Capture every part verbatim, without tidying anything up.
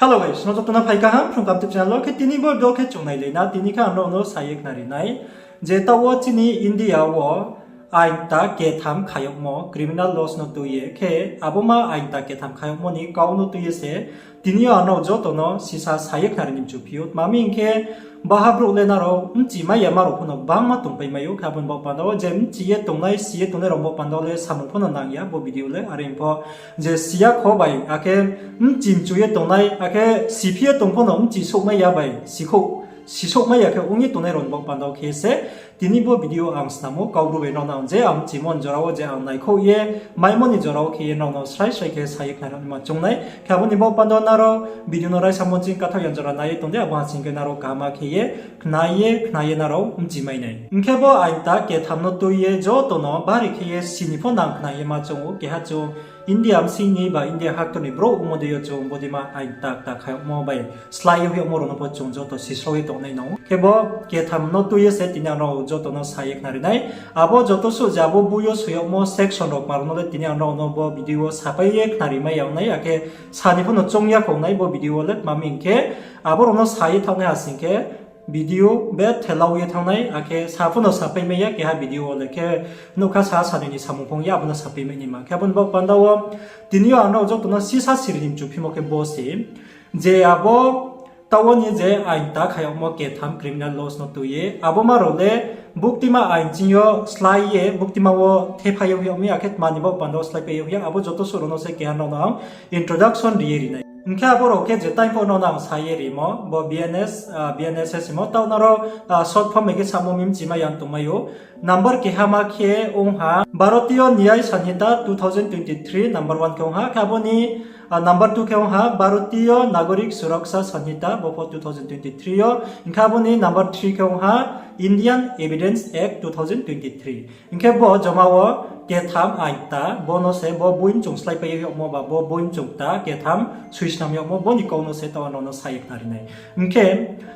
Hello guys, no joto no phai kaham Phrung Kaham YouTube channel wo. Khe tini bo video khe chung nailai na, tini khe ang nrao no sa ye khnari nai je taoh wo chini India wo ain kta ketham khayagmo, criminal laws no tui ye, khe abo ma ain kta ketham khayagmo ni kau no tui ye se tini yo ang nrao joto no sisa sa ye khnari ni mchu phi ou. Tma hing khe, baha brouh le nrao mchi mai ya ma rao pho no gbangma tongpai mai ou. Khe abo ni baoh panda wo je mchi ye tongnai, si ye tongnai rao baoh panda wo le samung pho no nang ya bo video le. Are pho je si ya kho bai, akhe mchi mchu ye tongnai, akhe siphi ye tong pho no mchi souhmai ya bai, sikhouh, sisouhmai ya khe ong ye tongnai rao ni baoh panda wo khe se tini bo video ang snam ou. Kaubru bai nrao no ang je ang mchimo ni jora wo je ang naikhouh ye maimo ni jora wo khe ye nrao no srai srai khe sa ye khnari ni ma choung nai. Khe abo ni baoh panda wo nrao video no raisamo ching kathaoh ya jora nai ye tong di, abo ha sing khe nrao kaham khe ye khna ye khna ye nrao mchi mai nai. Hing khe bo ain kta ketham no tui ye joto no bari khe ye si ni pho nang khna ye ma choung ou. Keha chung India bsing ni ba India haktor ni brouh ongmo dei yo chung bodeima ain kta kta khayagmo bai slái ye hoih yagmo rao no pho chung joto sisrao ye tongnai nang ou. Khe bo ketham no tui ye se tini ang nrao joto no sa ye khnari nai. Abo joto suh je abo boi yo soi yagmo section rao kma rao no le tini ang nrao no bo video wo sapai ye khnari mai ya ong nai, akhe sa ni pho no choung ya kho ong nai bo video wo le. Tma hing khe, abo rao no sa ye thanng nai ha sing khe video bethelao ye thanng nai, akhe sa pho no sapai mai ya keha video wo le, khe nougkha sa sanoi ni samung phong ye abo no sapai mai naima. Khe abo ni baoh panda wo tini yo ang nrao joto no sisa siri ni mchu phimo khe bo se je abo taoh wo ni je ain kta khayagmo ketham criminal laws no tui ye, abo ma rao le buktima ain ching yo slái ye buktima wo thephai ye hoih yag mi, akhe tma ni baoh panda wo sláipai ye hoih ya, abo joto suh rao no se keha nrao no ang introduction ri ye ri nai. Hing khe abo rao khe je time pho nrao no ang sa ye rimo, bo B N S, ah, B N S S himo, taoh nrao, ah, short form bai khe samo mi mchi mai ya tongmai ou. Number keha ma khe ong ha Bharatiya Nyaya Sanhita two thousand twenty-three, number one khe ong ha. Khe abo ni, ah, number two khe ong ha Bharatiya Nagarik Suraksha Sanhita, bo pho two thousand twenty-three yo. Hing khe abo ni number three khe ong ha Indian Evidence Act two thousand twenty-three. Hing khe bo joma wo ketham ain kta, bo no se bo boi mchung slái pai ye hoih yagmo ba bo boi mchung kta ketham soi snam yagmo, bo ni kau no se taoh nrao no sa ye khnari nai. Hing khe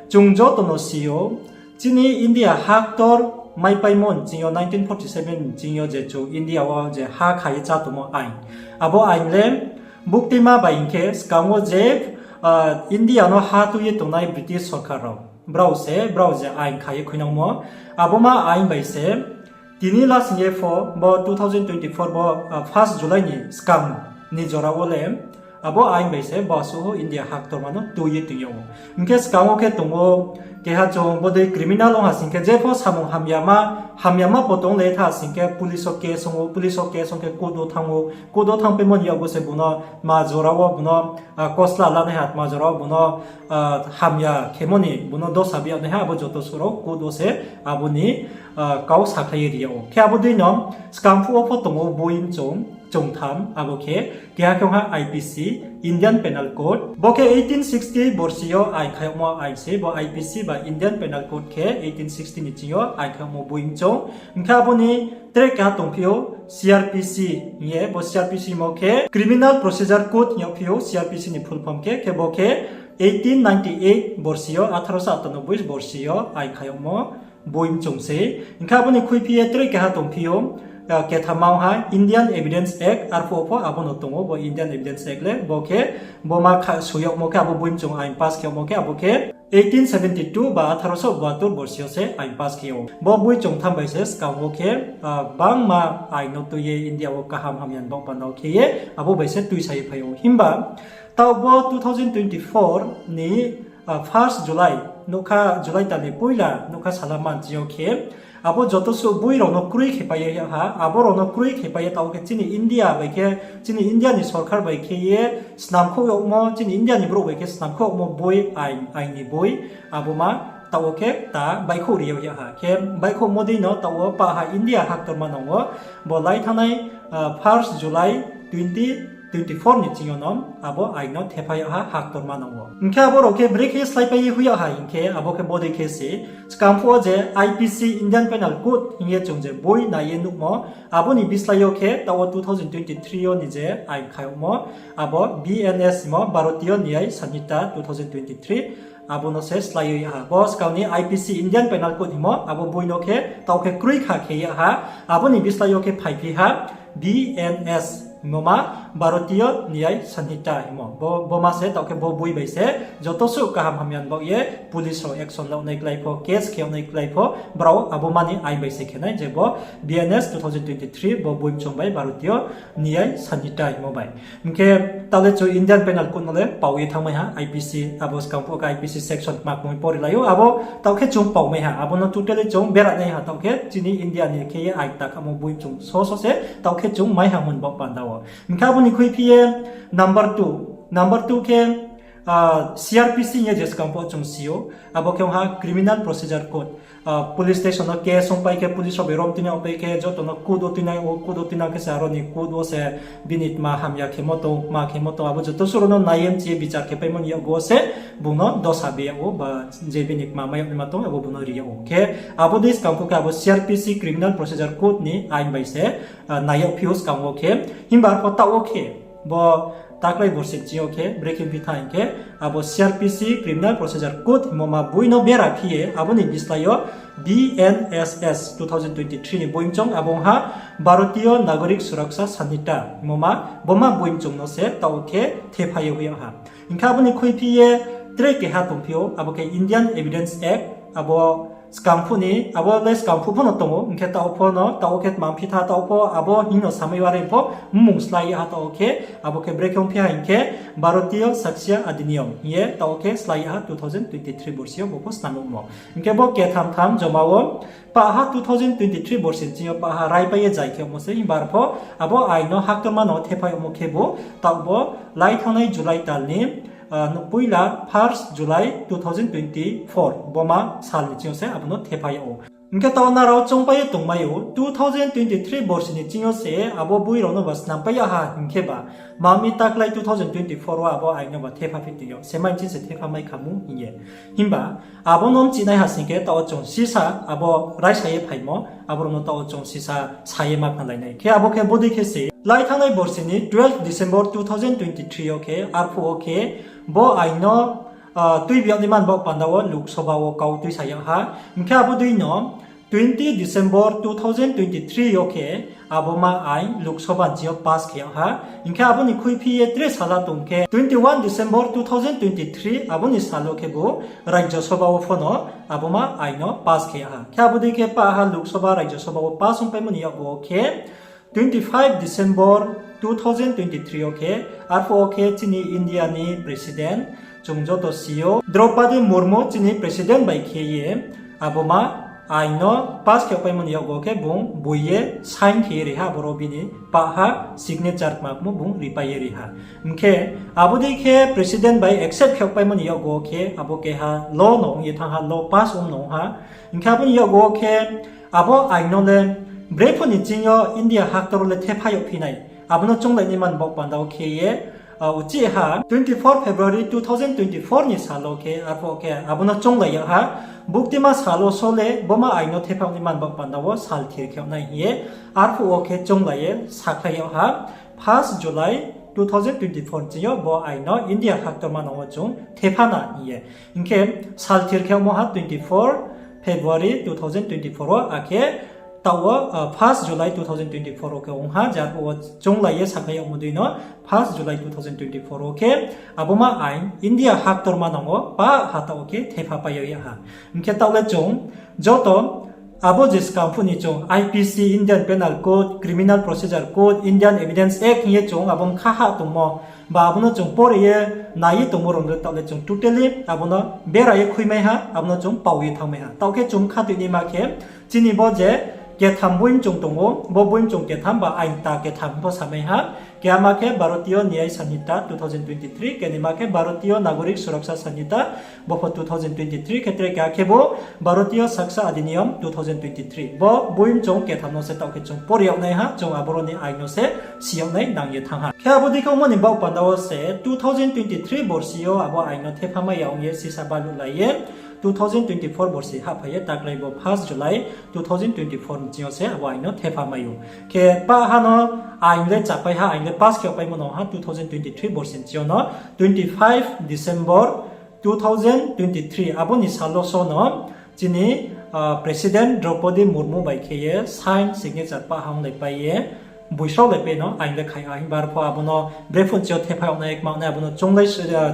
chung joto no si ou, chini India haktor maipaimo ni ching yo, nineteen forty seven ni ching yo je chung India wo je ha kha ye chá tongmo ain, abo ain le buktima bai hing khe skang wo je, ah, India no ha tui ye tongnai British sorkar rao, brao se, brao je ain kha ye khuinangmo, abo ma ain bai se tini lasing ye pho bo two thousand twenty-four bo, ah, first July ni skang ni jora wo le abo ain bai se bo asuh India haktorma no tui ye tong yag ou. Hing khe skang wo khe tong ou, keha chung bodei criminal ong ha sing khe, jepho samung hamyama, hamyama pho tong le tha sing khe police wo case ong ou, police wo case ong khe court wo thanng ou, court wo thanngpaimo ni yakgu se bung no tma jora wo bung no, ah, kosla lanaiha, tma jora wo bung no, ah, hamya khemo ni bung no dosa bi yag naiha, abo joto suh rao court wo se abo ni, ah, kau sakhlai ye ri yag ou. Khe abo dei no skang phuh wo pho tong ou boi mchung, chungtham, abo khe keha khe ong ha I P C, Indian Penal Code. Bo khe eighteen sixty borsi yo ain kha yagmo ain se, bo I P C ba Indian Penal Code khe eighteen sixty ni ching yo ain kha yagmo boi mchung. Hing khe abo ni tre keha tongphi ou C R P C hing ye, bo C R P C mo khe Criminal Procedure Code hing yagphi ou, C R P C ni full form khe, khe bo khe eighteen ninety eight borsi yo, আঠারোশো আটানব্বই borsi yo ain kha yagmo boi mchung se. Hing khe abo ni khuiphi ye tre keha tongphi ou, ah, ketham ma ong ha Indian Evidence Act, arphuh wo pho abo no tong ou bo Indian Evidence Act le, bo khe bo ma kha soi yagmo khe, abo boi mchung ain pass khe yagmo khe abo khe eighteen seventy two ba আঠারোশো বাহাত্তর borsi yo se ain pass khe ou. Bo boi chungtham bai se skang wo khe, ah, gbangma ain no tui ye India wo kaham hamya ni baoh panda wo khe ye abo bai se tuisa ye phai ou. Himba taoh bo two thousand twenty four ni, ah, first July, nougkha July tal ni poila nougkha sala man ching yo khe abo joto suh boi rao no kroi khe pai ye yag ha, abo rao no kroi khe pai ye taoh khe chini India bai khe, chini India ni sorkar bai khe ye snamkhouh yagmo, chini India ni brouh bai khe snamkhouh yagmo boi, ain, ain ni boi, abo ma taoh wo khe ta baihkhouh ri yag ha. Khe baihkhouhmo dei no taoh wo pah ha India haktorma nang wo, bo lai thanngnai, ah, first July twenty twenty four ni ching yo no abo ain no thepha yag ha haktorma nang wo. Hing khe abo rao khe brekhe slái pai ye hoih yag ha hing khe, abo khe bodei khe se, skang phuh wo je I P C, Indian Penal Code hing ye chung je boi nai ye nuhmo, abo ni bislái yo khe taoh wo two thousand twenty three yo ni je ain kha yagmo, abo B N S himo, Bharatiya Nyaya Sanhita two thousand twenty three, abo no se slái ye ha. Bo skang ni I P C, Indian Penal Code himo, abo boi no khe taoh khe kroi kha khe yag ha, abo ni bislái yo khe phaiphi ha B N S himo ma, Bharatiya Nyaya Sanhita hingmo. Bo, bo ma se taoh khe bo boi bai se joto suh kaham hamya ni baoh ye police rao action laonai klái pho, case khe yagnai klái pho, brao abo ma ni ain bai se khe nai, je bo B N S two thousand twenty-three bo boi mchong bai Bharatiya Nyaya Sanhita hingmo bai. Hing khe taoh le chung Indian Penal Code no le pao ye thanngmai ha, I P C, abo skang phuh khe I P C section kma kmoi pori lai ou, abo taoh khe chung paomai ha, abo no totally chung bera nai ha, taoh khe chini India ni khe ye ain ta khamo boi mchong so so se taoh khe chung mai ha hingmo ni baoh panda wo. Hing khe abo ni khuiphi ye number two, number two khe, ah, C R P C hing ye je skang phuh chung si ou, abo khe ong ha Criminal Procedure Code. Ah, police station no case ongpai khe, police rao bai rom tuinang pai khe, joto no court wo tuinang, o court wo tuinang khe se aro ni court wo se bini tma hamya khemo tong, tma khemo tong, abo joto suh rao no nai ye mchi ye bichar khe paimo ni yakgu wo se bung no dosa bi yag ou, ba je bini tma mai yag naima tong, abo bung no ri yag ou. Khe abo dei skang phuh khe abo C R P C Criminal Procedure Code ni ain bai se, ah, nai yagphi ou skang wo khe, himba arpho taoh wo khe, bo taklai borsi ching yo khe brekhe phi thanng hing khe, abo C R P C Criminal Procedure Code hingmo ma boi no bera phi ye, abo ni bislái yo B N S S two thousand twenty-three ni boi mchong, abo ong ha Bharatiya Nagarik Suraksha Sanhita hingmo ma, bo ma boi mchong no se taoh wo khe thephai ye hoih yag ha. Hing khe abo ni khuiphi ye tre keha tongphi ou, abo khe Indian Evidence Act, abo skang phuh ni, abo le skang phuh pho no tong ou, hing khe taoh pho no, taoh wo khe tma phi tha, taoh pho abo hing no samai ware pho mmung slái yag ha taoh wo khe, abo khe brekhe ongphi ha hing khe Bharatiya Sakshya Adhiniyam hing ye taoh wo khe slái yag ha two thousand twenty-three borsi yo bo pho snam yagmo. Hing khe bo ketham tham joma wo pah ha two thousand twenty-three borsi ching yo pah ha raipai ye zai khe yagmo se, himba arpho abo ain no haktorma no thephai yagmo khebu taoh bo lai thanngnai July tal ni, ah, no poila first July two thousand twenty-four bo ma sal ni ching yo se abo no thephai yag ou. Hing khe taoh nrao choungpai ye tongmai ou, two thousand twenty-three borsi ni ching yo se abo boi rao no ba snampai yag ha hing khe ba, ma mi taklai two thousand twenty-four wo abo ain no ba thepha phi tong yo, se mai ching se thepha mai kha mu hing ye. Himba abo no mchinaiha sing khe taoh wo chung sisa abo raisa ye phaimo, abo rao no taoh wo chung sisa sa ye ma khnalai nai. Khe abo khe bodei khe se lai thanngnai borsi ni twelve December two thousand twenty-three yo khe, arphuh wo khe bo ain no, ah, tuibi yag naima ni baoh panda wo Lok Sabha wo kau tuisa yag ha. Hing khe abo dei no twenty December two thousand twenty-three yo khe abo ma ain Lok Sabha ni ching yo pass khe yag ha. Hing khe abo ni khuiphi ye tre sala tong khe twenty-one December two thousand twenty-three, abo ni sal wo khebu Rajya Sabha wo pho no abo ma ain no pass khe yag ha. Khe abo dei khe pah ha Lok Sabha, Rajya Sabha wo pass ongpaimo ni yakgu wo khe twenty-five December two thousand twenty-three yo khe, arphuh wo khe chini India ni President, chung joto si ou, Droupadi Murmu chini President bai khe ye abo ma ain no pass khe yagpaimo ni yakgu wo khe bung boi ye sign khe ye ri ha, aboro bini pah ha signature kma kmo bung ripai ye ri ha. Hing khe abo dei khe President bai accept khe yagpaimo ni yakgu wo khe abo keha law no ong ye thanng ha, law pass ong no ong ha. Hing khe abo ni yakgu wo khe abo ain no le brephuh ni ching yo India haktor wo le thepha yagphi nai, abo no chounglai naima ni baoh panda wo khe ye, ah, uchih ha twenty-four February two thousand twenty-four ni sal wo khe, arphuh wo khe abo no chounglai yag ha, buktima sal wo so le bo ma ain no thepha yag naima ni baoh panda wo sal thir khe yag nai hing ye, arphuh wo khe chounglai ye sakhlai yag ha, first July two thousand twenty-four ni ching yo bo ain no India haktorma no wo chung thepha na hing ye. Hing khe sal thir khe yagmo ha twenty-four February two thousand twenty-four wo, akhe taoh wo, ah, first July two thousand twenty-four wo khe ong ha, je arphuh wo chounglai ye sakhlai yagmo dei no first July two thousand twenty-four wo khe abo ma ain India haktorma no wo pah ha taoh wo khe thepha pai yag ya ha. Hing khe taoh le chung joto abo je skang phuh ni chung I P C, Indian Penal Code, Criminal Procedure Code, Indian Evidence Act hing ye chung abo mkha ha tongmo, ba abo no chung pore ye nai ye tongmo rao no taoh le chung totally abo no bera ye khuimai ha, abo no chung pao ye thanngmai ha. Taoh khe chung khatoi naima khe, chini bo je ketham boi mchong tong ou, bo boi mchong ketham ba ain ta ketham pho samai ha. Kehama khe Bharatiya Nyaya Sanhita two thousand twenty-three, kenima khe Bharatiya Nagarik Suraksha Sanhita, bo pho two thousand twenty-three khe, tre keha khebu Bharatiya Sakshya Adhiniyam two thousand twenty-three. Bo boi mchong ketham no se taoh khe chung pore yag nai ha, chung aboro ni ain no se si yag nai nang ye thanng ha. Khe abo dei khe ongmo ni baoh panda wo se two thousand twenty-three borsi yo abo ain no thepha mai ya ong ye sisa baluhlai ye two thousand twenty-four borsi hahphai ye taklai bo first July two thousand twenty-four ni ching yo se abo ain no thepha mai ou. Khe pah ha no ain le chapai ha, ain le pass khe yagpaimo no ha two thousand twenty-three borsi ni ching yo no twenty-five December two thousand twenty-three abo ni sal wo so no chini, ah, President Droupadi Murmu bai khe ye sign signature pah ha onglaipai ye Boisrao le pe no aing le khai ha, himba arpho abo no brephuh chi yo thepha yag nai, kma nai, abo no chounglai,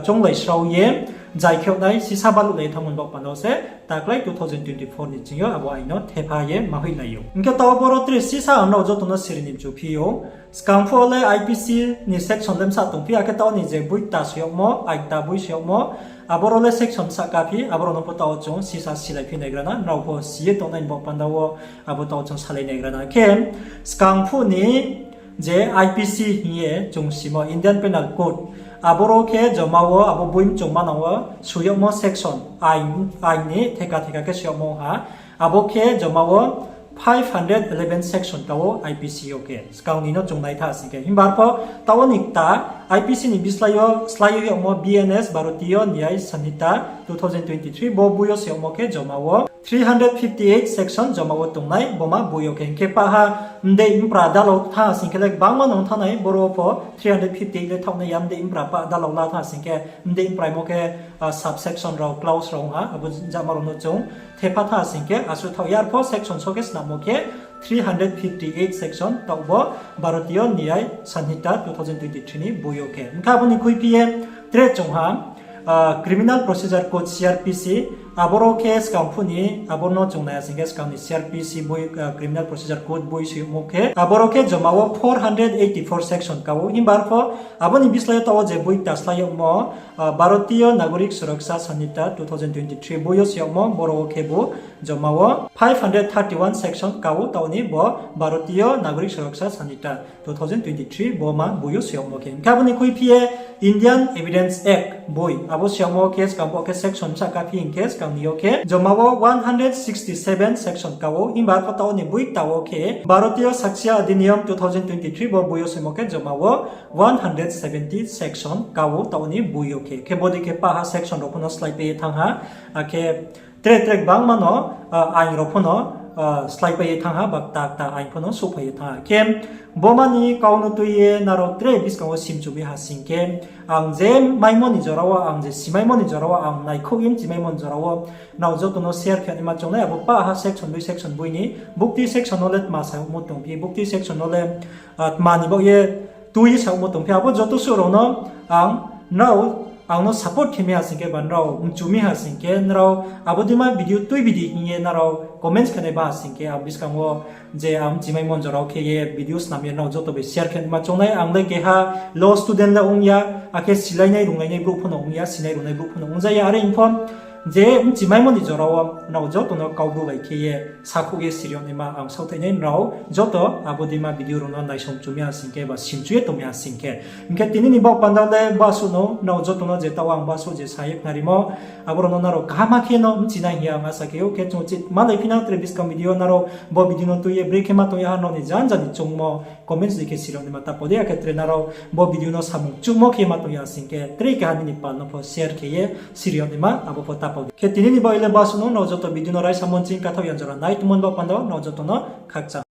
chounglai srao ye, zai khe yag nai, sisa baluh le thanngmo ni baoh panda wo se, taklái two thousand twenty-four ni ching yo abo aing no thepha ye ma hoihlai ou. Hing khe taoh boro tre sisa ang nrao joto no siri ni mchu phi ou. Skang phuh wo le I P C ni section le bsa tongphi, akhe taoh ni je boi kta soi yagmo, aing kta boi soi yagmo, aboro le section bsa kaphi, aboro no pho taoh chung sisa silai phi naigra na, nrao pho si ye tongnai ni baoh panda wo abo taoh chung salai naigra na. Khe skang phuh ni je I P C hing ye chung simo Indian Penal Code, aboro khe joma wo abo boi mchung manang wo soi yagmo section, aing, aing ni theka theka khe soi yagmo ha, abo khe joma wo five hundred eleven section ka ou I P C yo khe. Skang ni no chung naitha sing khe. Himba arpho taoh ni kta I P C ni bislái yo, slái yo yagmo B N S, Bharatiya Nyaya Sanhita two thousand twenty-three, bo boi yo soi yagmo khe joma wo three hundred fifty-eight section joma wo tongnai, bo ma boi yo khe. Hing khe pah ha mdei mpra dalao thanng sing khe le gbangma no thanng nai, boro pho three hundred fifty-eight le thaoh nai ya, mdei mpra pah dalao la thanng sing khe, mdei mpraimo khe, ah, subsection rao, clause rao ong ha, abo jama rao no chung thepha thanng sing khe, asuh thaoh ya arpho section so khe snammo khe three hundred fifty-eight section, taoh bo Bharatiya Nyaya Sanhita two thousand twenty-three ni boi yo khe. Hing khe abo ni khuiphi ye tre chung ha, ah, Criminal Procedure Code, C R P C, aboro khe skang phuh ni, abo no chung nai ya sing khe skang ni C R P C boi, ah, Criminal Procedure Code boi soi yagmo khe, aboro khe joma wo four hundred eighty-four section ka ou, himba arpho abo ni bislái yo taoh wo je boi kta slái yagmo, ah, Bharatiya Nagorik Suraksha Sanhita two thousand twenty-three boi yo soi yagmo, boro wo khe bo joma wo five hundred thirty-one section ka ou, taoh ni bo Bharatiya Nagorik Suraksha Sanhita two thousand twenty-three bo ma boi yo soi yagmo khe. Hing khe abo ni khuiphi ye Indian Evidence Act boi, abo soi yagmo khe skang phuh khe section bsa kaphi hing khe skang ni yo khe joma wo one hundred sixty-seven section ka ou, himba arpho taoh ni boi kta wo khe Bharatiya Sakshya Adhiniyam two thousand twenty-three bo boi yo soimo khe joma wo one hundred seventy section ka ou taoh ni boi yo khe. Khe bodei khe pah ha section rao pho no sláipai ye thanng ha, akhe tre tre gbangma no, ah, aing rao pho no, ah, sláipai ye thanng ha, ba kta kta aing pho no souhphai ye thanng ha. Khe bo ma ni kau no tui ye nrao tre buskang wo simchu mi ha sing khe, ang je maimo ni jora wo, ang je simaimo ni jora wo, ang naikhouh ye mchimaimo ni jora wo, nrao joto no share khe naima choung nai, abo pah ha section boi section boi ni, bukti section no le tma sa yagmo tongphi, bukti section no le, ah, tma ni baoh ye tui ye sa yagmo tongphi, abo joto suh rao no ang, nrao ang no support khe mi ha sing khe ba nrao mchu mi ha sing khe, nrao abo deima video tuibi di hing ye nrao comments khe nai ba ha sing khe, ang buskang wo je ang mchimaimo ni jora wo khe ye video snam ye nrao joto bai share khe naima choung nai. Ang le keha law student le ong ya, akhe silainai runglainai brouh pho no ong ya, sinai rungnai brouh pho no ong ja ya, are pho je mchimaimo ni jora wo nrao joto no Kaubru bai khe ye sakhouh ye siri yag naima ang saohthaih nai, nrao joto abo deima video rao no naisong chu mi ha sing khe ba simchu ye tong mi ha sing khe. Hing khe tini ni baoh panda le basuh no nrao joto no je taoh ang basuh je sa ye khnarimo, abo rao no nrao kaham khe no mchi nai hing ye ang asa khe ou. Khe chung chih malai phi na tre buskang video nrao bo video no tui ye brekhe ma tong ya ha nrao ni janja ni choungmo comments di khe siri yag naima ta pho dei, akhe tre nrao bo video no samung chuhmo khe ma tong ya sing khe tre keha nini pal no pho share khe ye siri yag naima abo pho ta pho dei. Khe tini ni baoh le basuh no, nrao joto video no raisa mon ching kathaoh ya jora nai tongmo ni baoh panda nrao joto no khakchang.